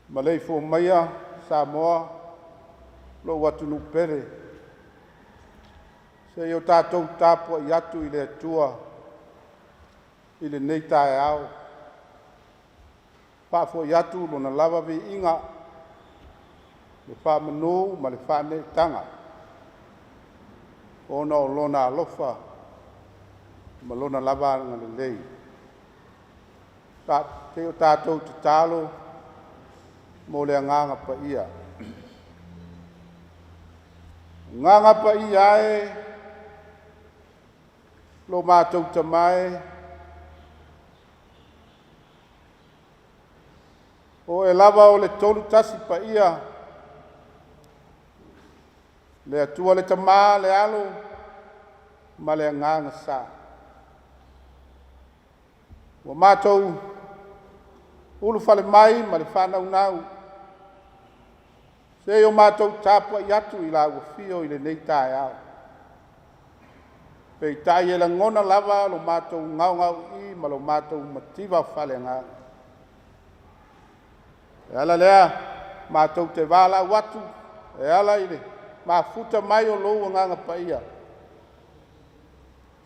Maleifua maia Samoa, lou atunuu pele, se i o tatou tapuai atu i le Atua i lenei taeao, faafoi atu Lona lava viiga, le faamanu ma le faaneetaga, ona o Lona alofa ma Lona lava agalelei. Se i o tatou tatalo mo le Agaga Paia. Agaga Paia e, lo matou Tama e, o oe lava o le Tolu Tasi Paia, le Atua le Tama, le Alo ma le Agaga Sa. Ua matou ulufale mai ma le faanaunau, se i o matou tapuai atu i lau afio i lenei taeao. Peitai e lagona lava lo matou gaogaoii ma lo matou mativa faaleagaga. E ala lea matou te valaau atu e ala i le mafuta mai o lou Agaga Paia,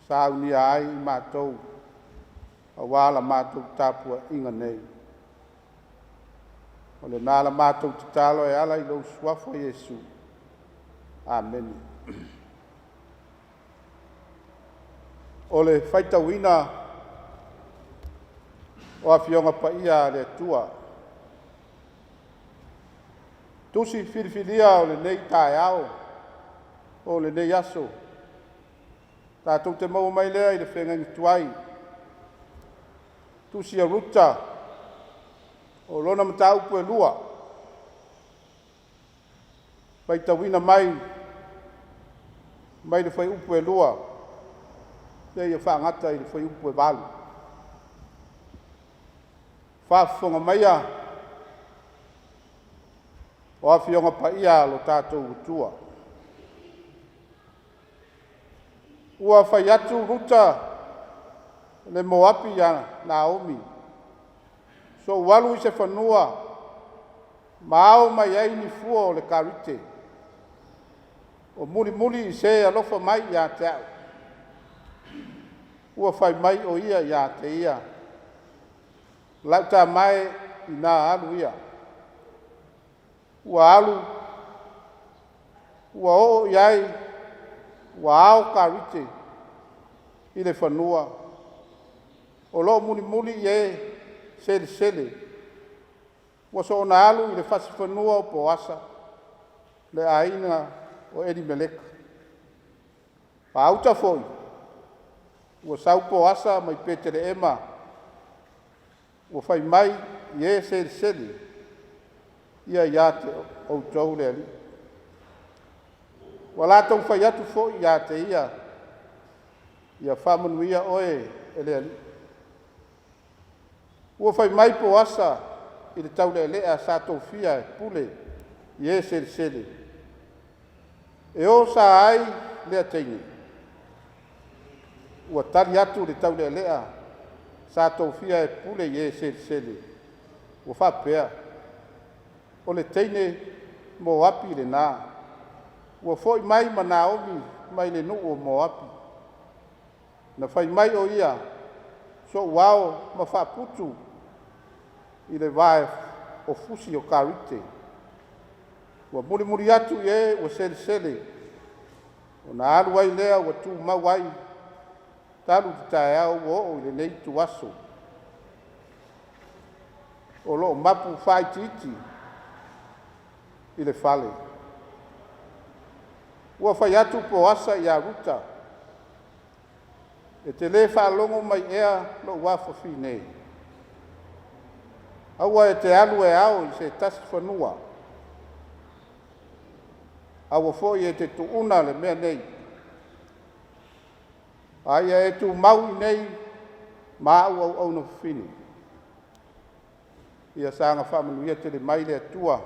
saunia ai i matou aua la matou tapuaiga nei. O lena la matou tatalo e ala i lou suafa Iesu. Amene. O le faitauina o Afioga Paia a le Atua. Tusi filifilia o lenei taeao, o lenei aso, tatou te maua mai lea i le feagaiga tuai. Tusi a Ruta, o lona mataupu e 2, faitauina mai le fuaiupu e 2, seia faagata i le fuaiupu e 8. Faafofoga maia o Afioga Paia a lo tatou Atua. Ua fai atu Ruta le Moapi ia Naomi, sou alu i se fanua ma ao mai ai ni fua o le karite, o mulimuli i se alofa mai ia te au. Ua fai mai o ia ia te ia, lau tamae ina alu ia. Ua alu, ua oo i ai, ua ao karite i le fanua, o loo mulimuli i e selesele, ua soona alu i le fasifanua o Poasa, le aiga o Elimeleka. Pauta foi, ua sau Poasa mai Petelehema, ua fai mai i e selesele, ia ia te outou le Alii. Ua latou fai atu foi ia te ia, ia faamanuia oe e le Alii. Ua fai mai Poasa i le taulealea sa tofia e pule i e selesele, e o sa ai lea teine. Ua tali atu le taulealea sa tofia e pule i e selesele, ua faapea, o le teine Moapi lena, ua foi mai ma Naomi mai le nuu o Moapi. Na fai mai o ia, so'u ao ma faaputu i le vae o fusi o karite. Ua mulimuli atu i e ua selesele, ona alu ai lea ua tumau ai, talu le taeao ua oo i lenei ituaso. O loo mapu faaitiiti i le fale. Ua fai atu Poasa ia Ruta, e te le faalogo mai ea lou afafine. Aua e te alu e ao i se tasi fanua, aua foi e te tuuna le mea nei. A ia e tumau iinei ma a'u auauna fafine. Ia saga faamanuia tele mai le Atua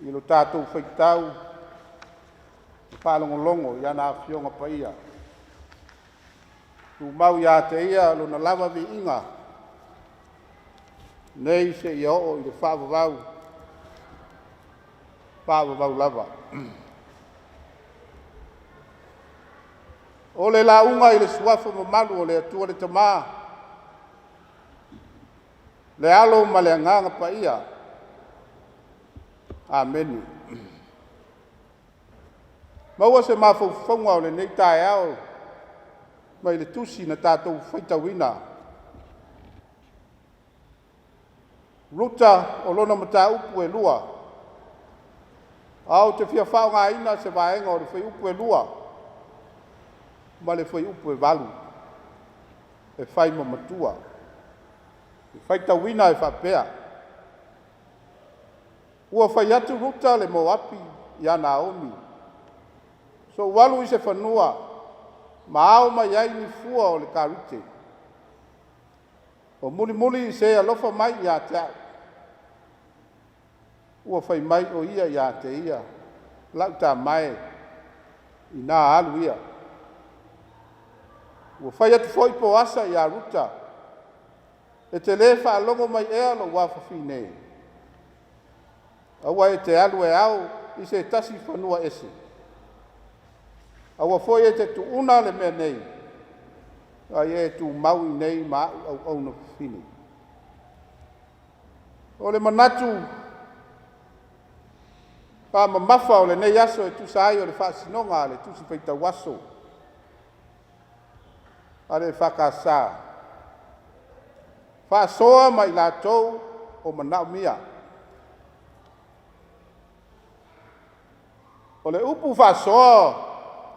i lo tatou faitau ma faalogologo i ana Afioga Paia. Tumau ia te Ia lona lava viiga, nei seia oo i le faavavau, faavavau lava. O le lauga i le suafa mamalu o le Atua le Tama, le Alo ma le Agaga Paia. Amene. Maua se mafaufauga o lenei taeao mai le tusi na tatou faitauina. Ruta o lona mataupu e 2. A ou te fia faaaogaina se vaega o le fuaiupu e 2 ma le fuaiupu e 8 e fai ma matua. E faitauina e faapea: Ua fai atu Ruta le Moapi ia Naomi, sou alu i se fanua ma ao mai ai ni fua o le karite, o mulimuli se alofa mai ia te au. Ua fai mai o ia ia te ia, lau tama e, ina alu ia. Ua fai atu foi Poasa ia Ruta, e te lē faalogo mai ea lou afafine? Aua e te alu e ao i se tasi fanua ese. Aua foi e te tuuna le mea nei, a ia e tumau iinei ma a'u auauna fafine. O le manatu faamamafa o lenei aso e tusa ai o le faasinoga a le Tusi Faitau Aso a le EFKS, faasoa ma i latou o manaomia. O le upu faasoa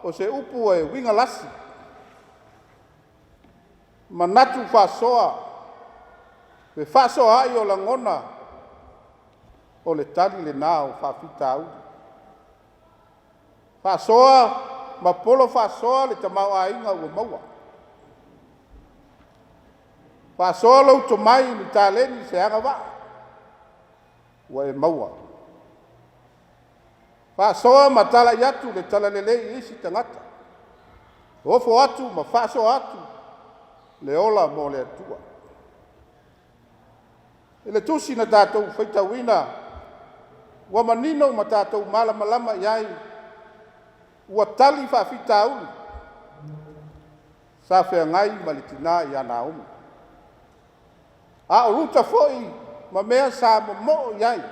o se upu e uiga lasi, manatu faasoa, fefaasoaai o lagona, o le tali lena o faafitauli. Faasoa ma polo faasoa le tamaoaiga ua maua. Faasoa lou tomai ni taleni se agavaa ua e maua. Faasoa ma talai atu le talalelei i isi tagata. Ofo atu ma faasoa atu le ola mo le Atua. I le tusi na tatou faitauina, ua manino ma tatou malamalama i ai, ua tali faafitauli sa feagai ma le tina ia Naomi. A o Ruta foi ma mea sa momoo i ai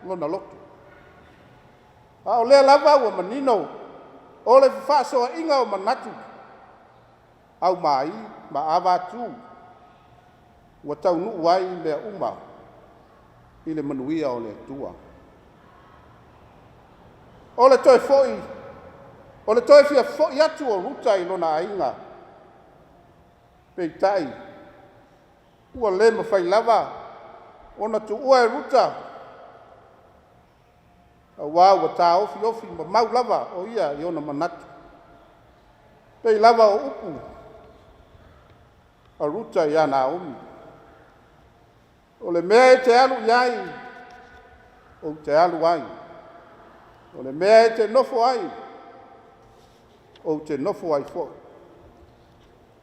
lona loto. A o lea lava ua manino o le fefaasoaaiga o manatu aumai ma avatu ua taunuu ai mea uma i le manuia o le Atua. O le toe foi, o le toe fia foi atu o Ruta i lona aiga, peitai ua le mafai lava ona tuua e Ruta, aua ua taofiofi ma mau lava o ia i ona manatu. Pei lava o upu a Ruta ia Naomi, o le mea e te alu i ai, ou te alu ai. O le mea e te nofo ai, ou te nofo ai foi.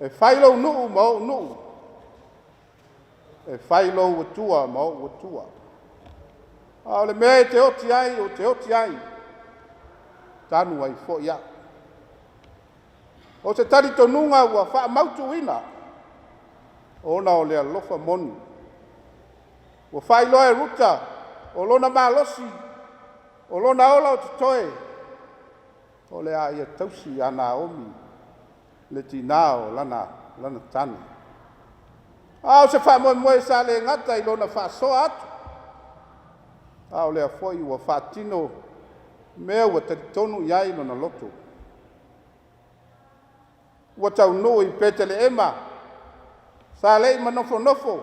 E fai lou nuu ma ou nuu, e fai lou Atua ma ou Atua. A o le mea e te oti ai, ou te oti ai, tanu ai foi au. O se talitonuga ua faamautuina ona o le alofa moni. Ua faailoa e Ruta o lona malosi, o lona ola o totoe, o le a ia tausi ia Naomi le tina o lana tane. A o se faamoemoe sa le gata i lona faasoa atu, a o lea foi ua faatino mea ua talitonu i ai lona loto. Ua taunuu i Petelehema, sa le i manofonofo.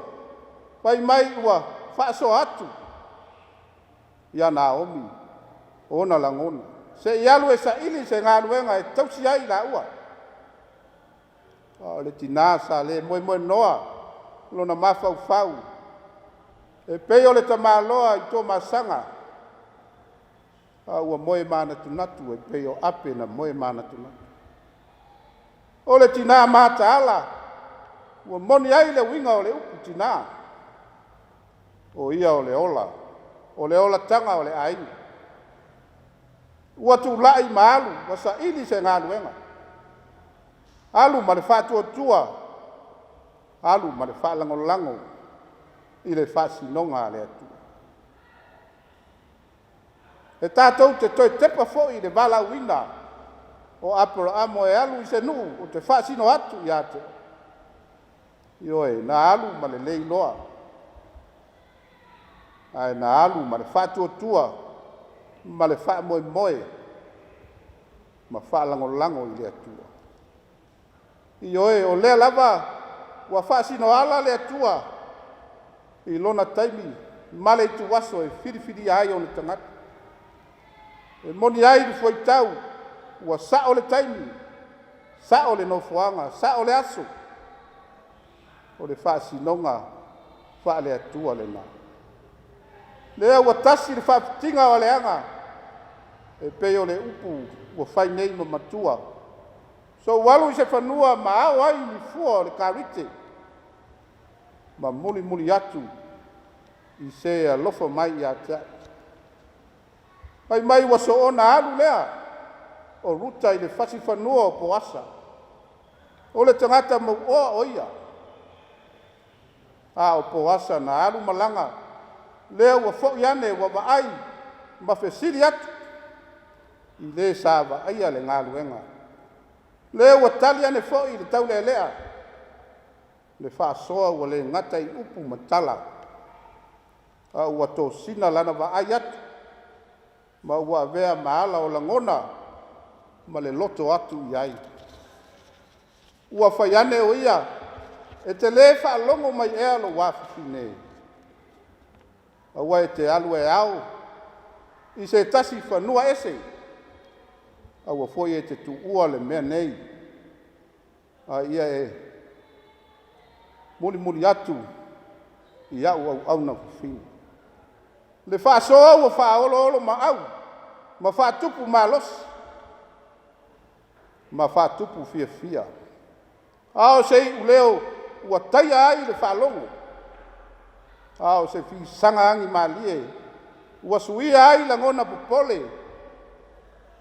Fai mai ua faasoa atu ia Naomi ona lagona, se i alu e saili se galuega e tausi ai laua. A o le tinā sa le moemoenoa lona mafaufau e pei o le tamaloa i Tuamasaga, a ua moe manatunatu e pei o Ape na moe manatunatu. O le tinā mataala ua moni ai le uiga o le upu tinā, o ia o le ola, o le olataga o le aiga. Ua tulai ma alu ua saili se galuega, alu ma le faatuatua, alu ma le faalagolago i le faasinoga a le Atua. E tatou te toe tepa foi i le valaauina o Aperamo e alu i se nuu ou te faasino atu ia te oe. Ioe, na alu ma le le iloa, ae na alu ma le faatuatua ma le faamoemoe ma faalagolago i le Atua. Ioe, o lea lava ua faasinoala le Atua i lona taimi ma le ituaso e filifilia ai ona tagata. E moni ai le fuaitau, ua sao le taimi, sao le nofoaga, sao le aso, o le faasinoga faale-Atua lena. Lea ua tasi le faafitiga o aleaga, e pei o le upu ua fai nei ma matua. Sou alu i se fanua ma ao ai ni fua o le karite, ma mulimuli atu i se alofa mai ia te au. Fai mai ua soona alu lea o Ruta i le fasifanua o Poasa, o le tagata mauoa o ia, a o Poasa na alu malaga, lea ua foi ane ua vaai ma fesili atu i le sa vaaia le galuega. Lea ua tali ane foi le taulealea, le faasoa ua le gata i upu ma tala, a ua tosina lana vaai atu ma ua avea ma ala o lagona ma le loto atu i ai. Ua fai ane o ia, e te le faalogo mai ea lou afafine, aua e te alu e ao i se tasi fanua ese, aua foi e te tuua le mea nei, a ia e mulimuli atu i au auauna fafine. Le faasoa ua faaoloolomaau ma faatupu malosi ma faatupu fiafia, a o se iuleo ua taia ai le faalogo, a o se fisaga agimalie ua suia ai lagona popole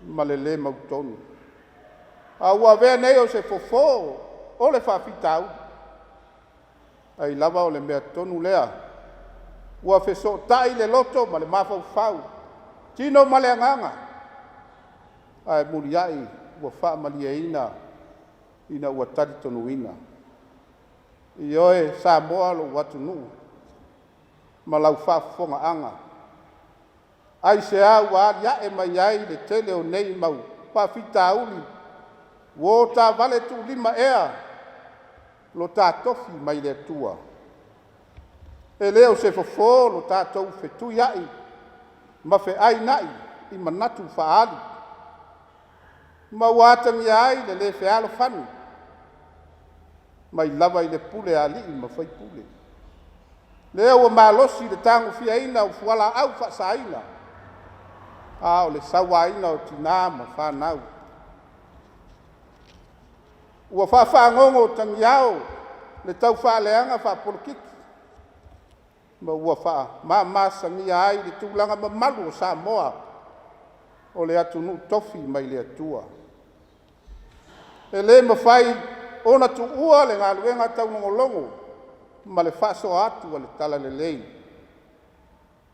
ma le lē mautonu, a ua avea nei o se fofo o le faafitauli. Ai lava o le mea tonu lea ua fesootai le loto ma le mafaufau, tino ma le agaga, ae muliai ua faamalieina ina ua talitonuina. Ioe, Samoa lou atunuu ma lau faafofogaaga, aisea ua alia'e mai ai le tele o nei mau faafitauli? Ua o ta vale tuulima ea lo ta tofi mai le Atua? E le o se fofo lo tatou fetuiai ma feainai i manatu faaali, ma ua atagia ai le le fealofani mai lava i le pule a alii ma faipule. Lea ua malosi le tagofiaina o fualaau faasaina, a o le sauaina o tinā ma fanau. Ua faafagogo tagiao le taufaaleaga faapolokiki, ma ua faamamasagia ai le tulaga mamalu o Samoa, o le atunuu tofi mai le Atua. E le mafai ona tuua le galuega taulogologo ma le faasoa atu a le talalelei,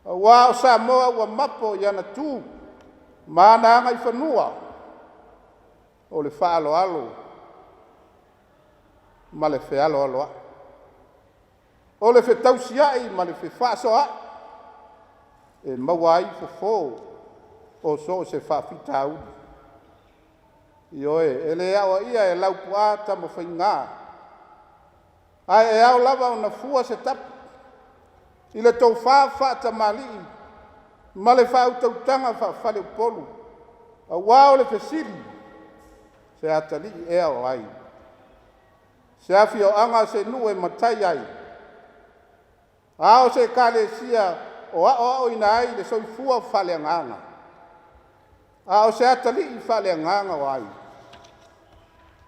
aua o Samoa ua mapo i ana tu ma ana agaifanua, o le faaaloalo ma le fealoaloai, o le fetausiai ma le fefaasoaai e maua ai fofo o so o se faafitauli. Ioe, e le aoaia e Laupuaa Tamafaiga, ae e ao lava ona fua se tapu. I le tofa faatamalii ma le faautautaga faafaleupolu, aua o le fesili, se atalii ea o ai? Se afioaga se nuu e matai ai? A o se ekalesia o aoaoina ai le soifua faaleagaga? A o se atalii faaleagaga o ai?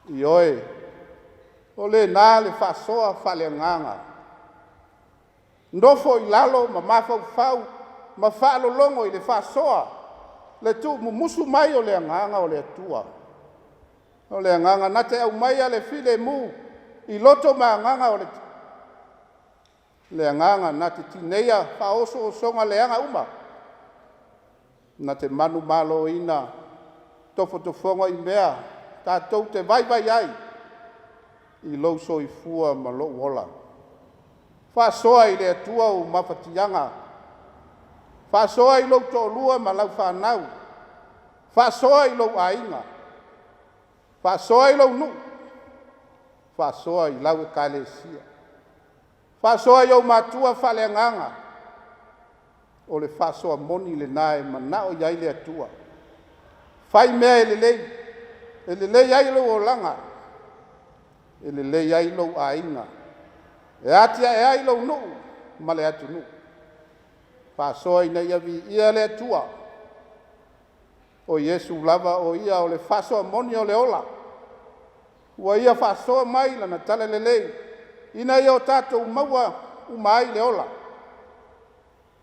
Ioe, o lena le faasoa faaleagaga. Nofo i lalo ma mafaufau ma faalologo i le faasoa, le tuumumusu mai o le Agaga o le Atua. O le Agaga na te aumaia le filemu i loto ma agaga o le Agaga na te tineia faaosoosoga leaga uma, na te manumaloina tofotofoga i mea tatou te vaivai ai i lou soifua ma lou ola. Faasoa i le Atua ou mafatiaga, faasoa i lou toalua ma lau fanau, faasoa i lou aiga, faasoa i lou nuu, faasoa i lau Ekalesia, faasoa i ou matua faaleagaga. O le faasoa moni lena e manao i ai le Atua. Fai mea e lelei, e lelei ai lou olaga, e lelei ai lou aiga, e atiae ai lou nuu ma le atunuu. Faasoa ina ia viia le Atua. O Iesu lava o Ia o le faasoa moni o le ola, ua Ia faasoa mai Lana talalelei ina ia o tatou maua uma ai le ola,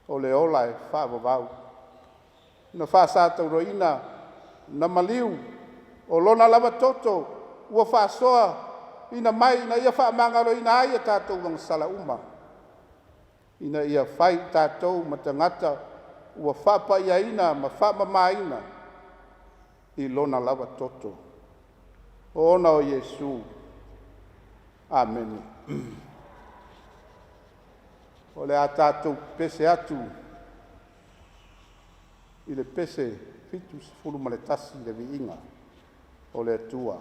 o le ola e faavavau. Na faasatauaina, na maliu, o Lona lava toto ua faasoaina mai ina ia faamagaloina ai a tatou agasala uma, ina ia fai i tatou ma tagata ua faapaiaina ma faamamaina i Lona lava toto. Ona o Iesu. Amene. O le a tatou pese atu i le pese 71 le viiga o le Atua.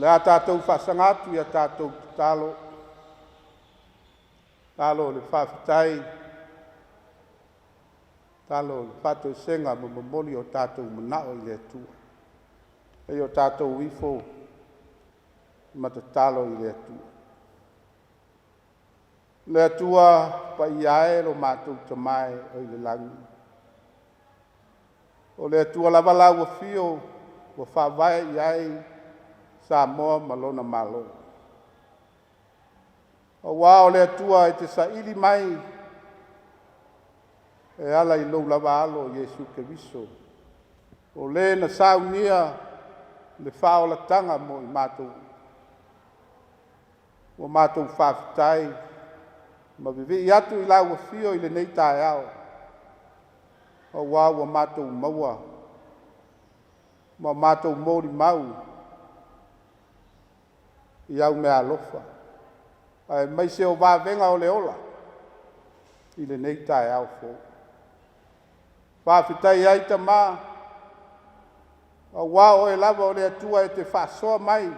O le a tatou faasaga atu i a tatou tatalo, tatalo o le faafetai, tatalo o le faatoesega ma momoli o tatou manao i le Atua. E o tatou ifo ma tatalo i le Atua. Le Atua paia e lo matou Tama e oi le lagi, o le Atua lava lau afio ua faavae i ai Samoa ma lona Malo. Aua o le Atua e te saili mai e ala i lou lava alo Iesu Keriso, o le na saunia le faaolataga mo i matou. Ua matou faafetai ma vivii atu i lau afio i lenei taeao, aua ua matou maua ma matou molimau i au meaalofa aemaise o vavega o le ola i lenei taeao fou. Faafetai ai Tama, aua o Oe lava o le Atua e te faasoa mai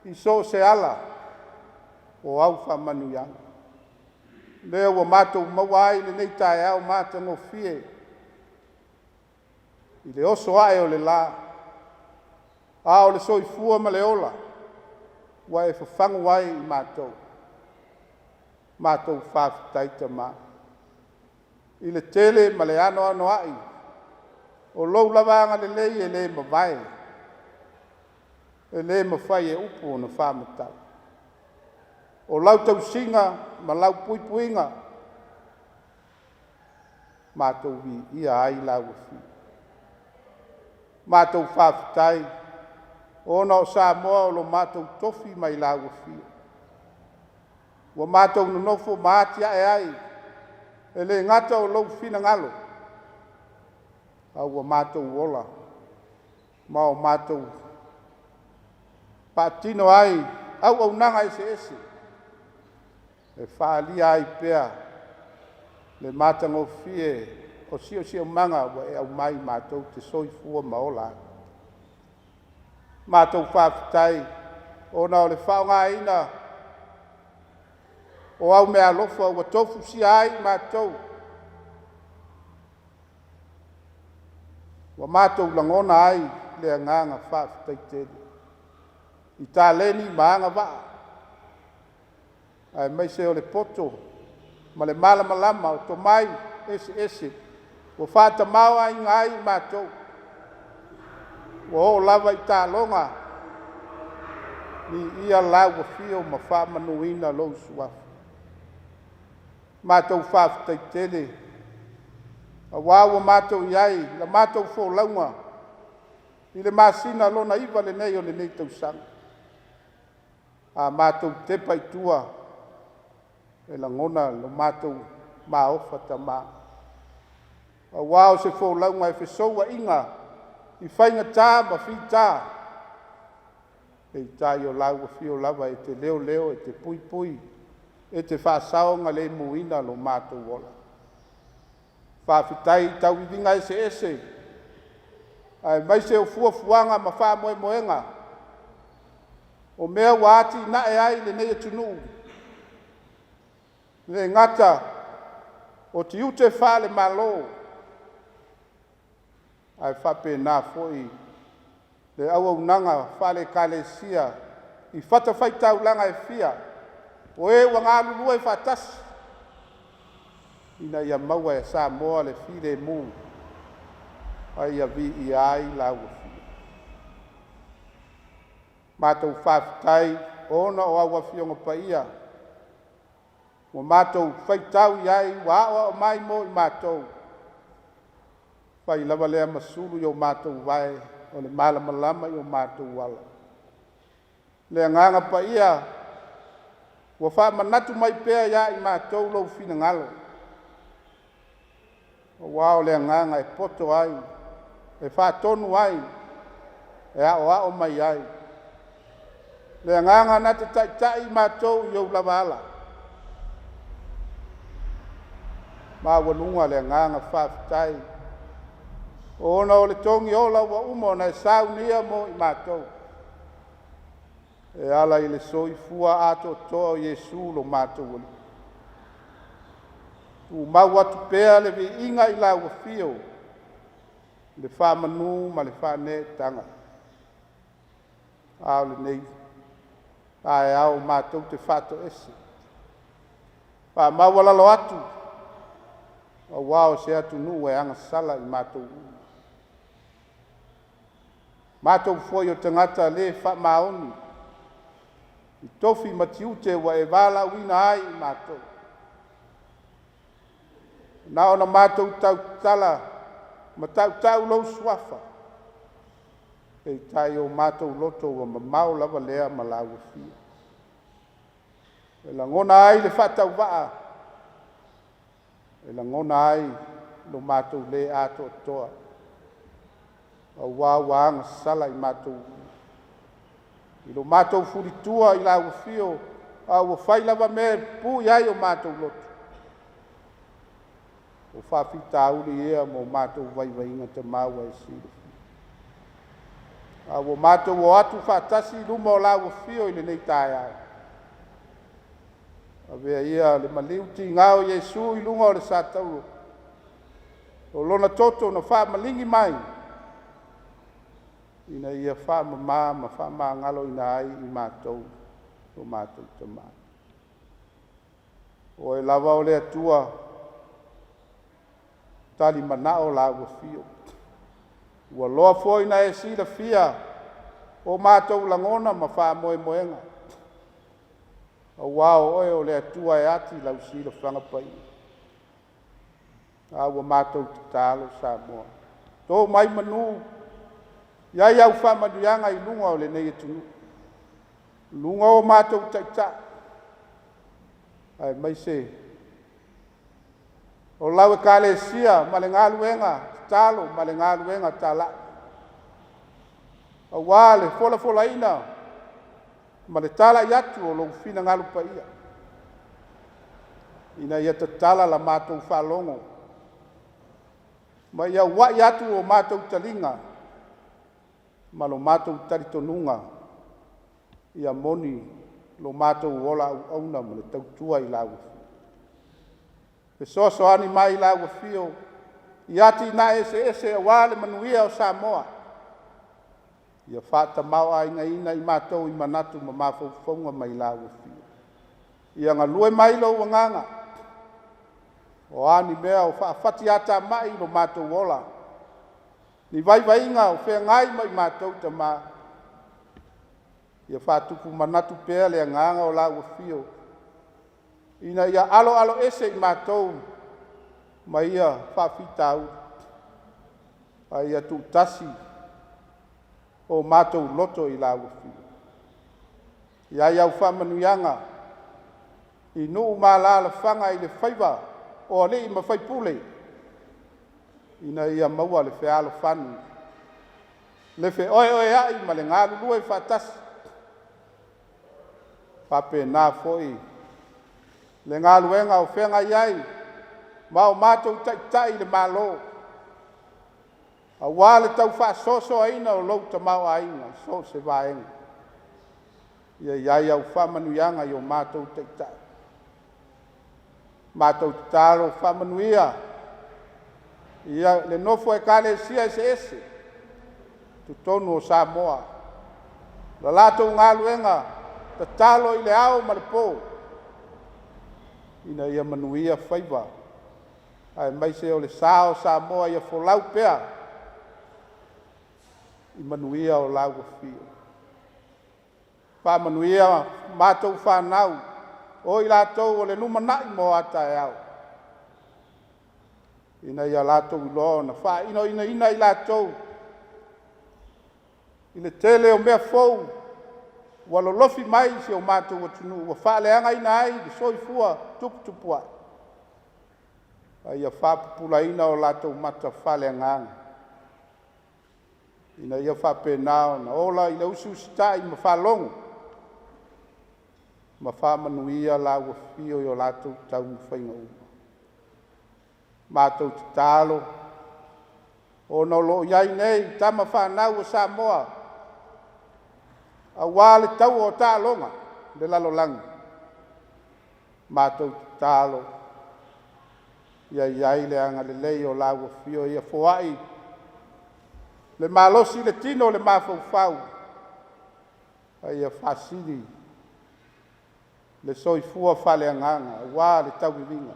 i so o se ala o au faamanuiaga. Lea ua matou maua ai lenei taeao matagofie i le oso ae o le la, a o le soifua ma le ola ua e fafagu ai i matou. Matou faafetai Tama i le tele ma le anoanoai o lou lava agalelei e le mavae, e le mafai e upu ona faamatala. O lau tausiga ma lau puipuiga, matou viia ai lau afio. Matou faafetai ona o Samoa o lo matou tofi mai lau afio. Ua matou nonofo ma atiae ai, e le gata o lou finagalo, a ua matou ola ma o matou faatino ai auaunaga eseese e faaalia ai pea le matagofie o siosiomaga ua e aumai matou te soifua ma ola ai. Matou faafetai ona o le faaaogaina o au meaalofa ua tofusia ai matou, ua matou lagona ai le agaga faafetai tele i taleni ma agavaa, aemaise o le poto ma le malamalama o tomai eseese ua faatamaoaiga ai i matou, ua oo lava i taaloga. Viia lau afio ma faamanuina lou suafa. Matou faafetai tele aua ua matou i ai la matou folauga i le masina lona 9 lenei o lenei tausaga. A matou tepa i tua, e lagona lo matou maofa Tama, aua o se folauga e fesouaina i faigata ma fita, peitai o lau afio lava e te leoleo, e te puipui, e te faasaogalemuina lo matou ola. Faafetai i tauiviga eseese aemaise o fuafuaga ma faamoemoega o mea ua atinae ai lenei atunuu, le gata o tiute faale-Malo, ae faapena foi le auaunaga faale-Ekalesia i fatafaitaulaga e fia, o e ua galulue faatasi ina ia maua e Samoa le filemu, a ia viia ai lau afio. Matou faafetai ona o au Afioga Paia ua matou faitau i ai, ua aoao mai mo i matou, fai lava lea ma sulu i o matou vae, o le malamalama i o matou ala. Le Agaga Paia ua faamanatu mai pea ia i matou lou finagalo, aua o le agaga e poto ai, e faatonu ai, e aoao mai ai. Le agaga na te taitai matou i ou lava ala. Maualuga le agaga faafetai, ona o le togi ola ua uma ona e saunia mo i matou. E ala i le soifua atoatoa o Iesu lo matou Alii. Tumau atu pea le viiga i lau afio, le faamanu ma le faaneetaga. A o lenei taeao matou te faatoese, faamaualalo atu, auā o se atunuu e agasala i matou uma. Matou foi o tagata le faamaoni i tofi ma tiute ua e valaauina ai i matou. Na ona matou tautala ma tautau lou suafa, peitai o matou loto ua mamao lava lea ma lau afio. E lagona ai le faatauvaa, e lagona ai lo matou le atoatoa, auā ua agasala i matou i lo matou fulitua i lau afio, a ua fai lava mea e pupuu i ai o matou loto. O faafitauli ia ma o matou vaivaiga, Tama ua e silafia. A ua matou o atu faatasi i luma o lau afio i lenei taeao, avea ia le maliu tiga o Iesu i luga o le satauro, o lona toto na faamaligi mai, ina ia faamama ma faamagaloina ai i matou o matou tama. Oe lava o le Atua tali manao lau afio. Ua loa foi na e silafia o matou lagona ma faamoemoega, auā o oe o le Atua e ati lau silafaga paia. A ua matou tatalo Samoa, to mai manu, i ai au faamanuiaga i luga o lenei atunuu, luga o matou taitai, aemaise o lau Ekalesia ma le galuega tatalo ma le galuega talai, auā le folafolaina ma le talai atu o lou finagalo paia, ina ia tatala la matou faalogo ma ia ua'i atu o matou taliga ma lo matou talitonuga, ia moni lo matou ola auauna ma le tautua i lau afio. Fesoasoani mai i lau afio i atinae eseese auā le manuia o Samoa. Ia faatamaoaigaina i matou i manatu ma mafaufauga mai lau afio. Ia galue mai lou agaga, o a ni mea o faafatiatamai i lo matou ola, ni vaivaiga o feagai ma i matou, Tama, ia faatupu manatu pea le agaga o lau afio, ina ia aloaloese i matou ma ia faafitauli, a ia tuutasi o matou loto i lau afio. I ai au faamanuiaga i nuu ma alaalafaga i le faiva o alii ma faipule, ina ia maua le fealofani, le feoeoeai ma le galulue faatasi. Faapena foi le galuega o feagai ai ma o matou taitai i le Malo, auā le tau faasoasoaina o lou tamaoaiga i so o se vaega. Ia i ai au faamanuiaga i o matou taitai. Matou tatalo faamanuia ia le nofo Ekalesia eseese totonu o Samoa, la latou galuega tatalo i le ao ma le po, ina ia manuia faiva, aemaise o le sa o Samoa ia folau pea i manuia o lau afio. Faamanuia matou fanau, o i latou o le lumanai mo a taeao, ina ia latou iloa ona faailoinaina i latou i le tele o mea fou ua lolofi mai i si o matou atunuu, ua faaleagaina ai le soifua tuputupuae, a ia faapupulaina o latou mata faaleagaga, ina ia faapena ona ola i le usiusitai ma faalogo ma faamanuia lau afio i o latou taumafaiga uma. Matou tatalo ona o lo o i ai nei tama fanau a Samoa Auā le taua o taaloga i le lalolagi, matou tatalo ia i ai le agalelei o lau afio ia foai le malosi i le tino o le mafaufau, a ia faasili le soifua faaleagaga aua le tauiviga.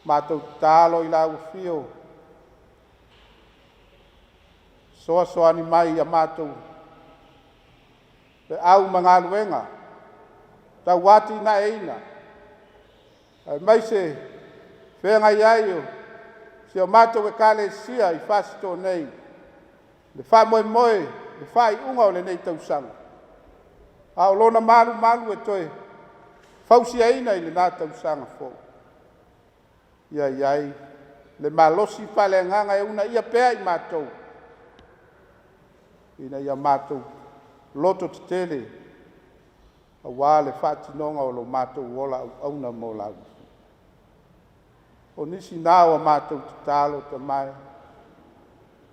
Matou tatalo i lau afio fesoasoani mai ia matou feau ma galuega tauatinaeina aemaise feagai ai o si o matou Ekalesia i Fasitoouta nei, le faamoemoe le faaiuga o lenei tausaga, a o lona malumalu e toe fausiaina i lena tausaga fou. Ia i ai le malosi faaleagaga e uunaia pea i matou, ina ia matou loto tetele aua le faatinoga o lo matou ola auauna mo lau. O nisi na o a matou tatalo Tama e,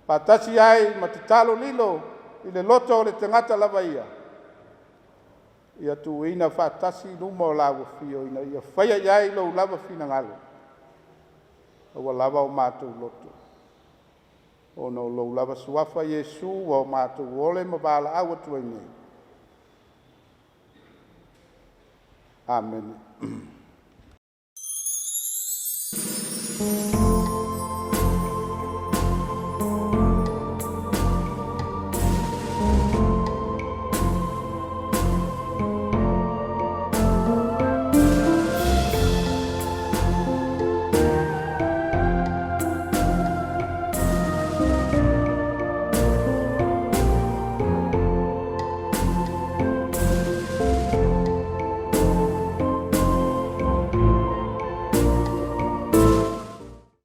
faatasi ai ma tatalo lilo i le loto o le tagata lava ia, ia tuuina faatasi i luma o lau afio ina ia faia i ai lou lava finagalo, aua lava o matou loto, ona o lou lava suafa Iesu ua o matou ole ma valaau atu ai nei. Amene.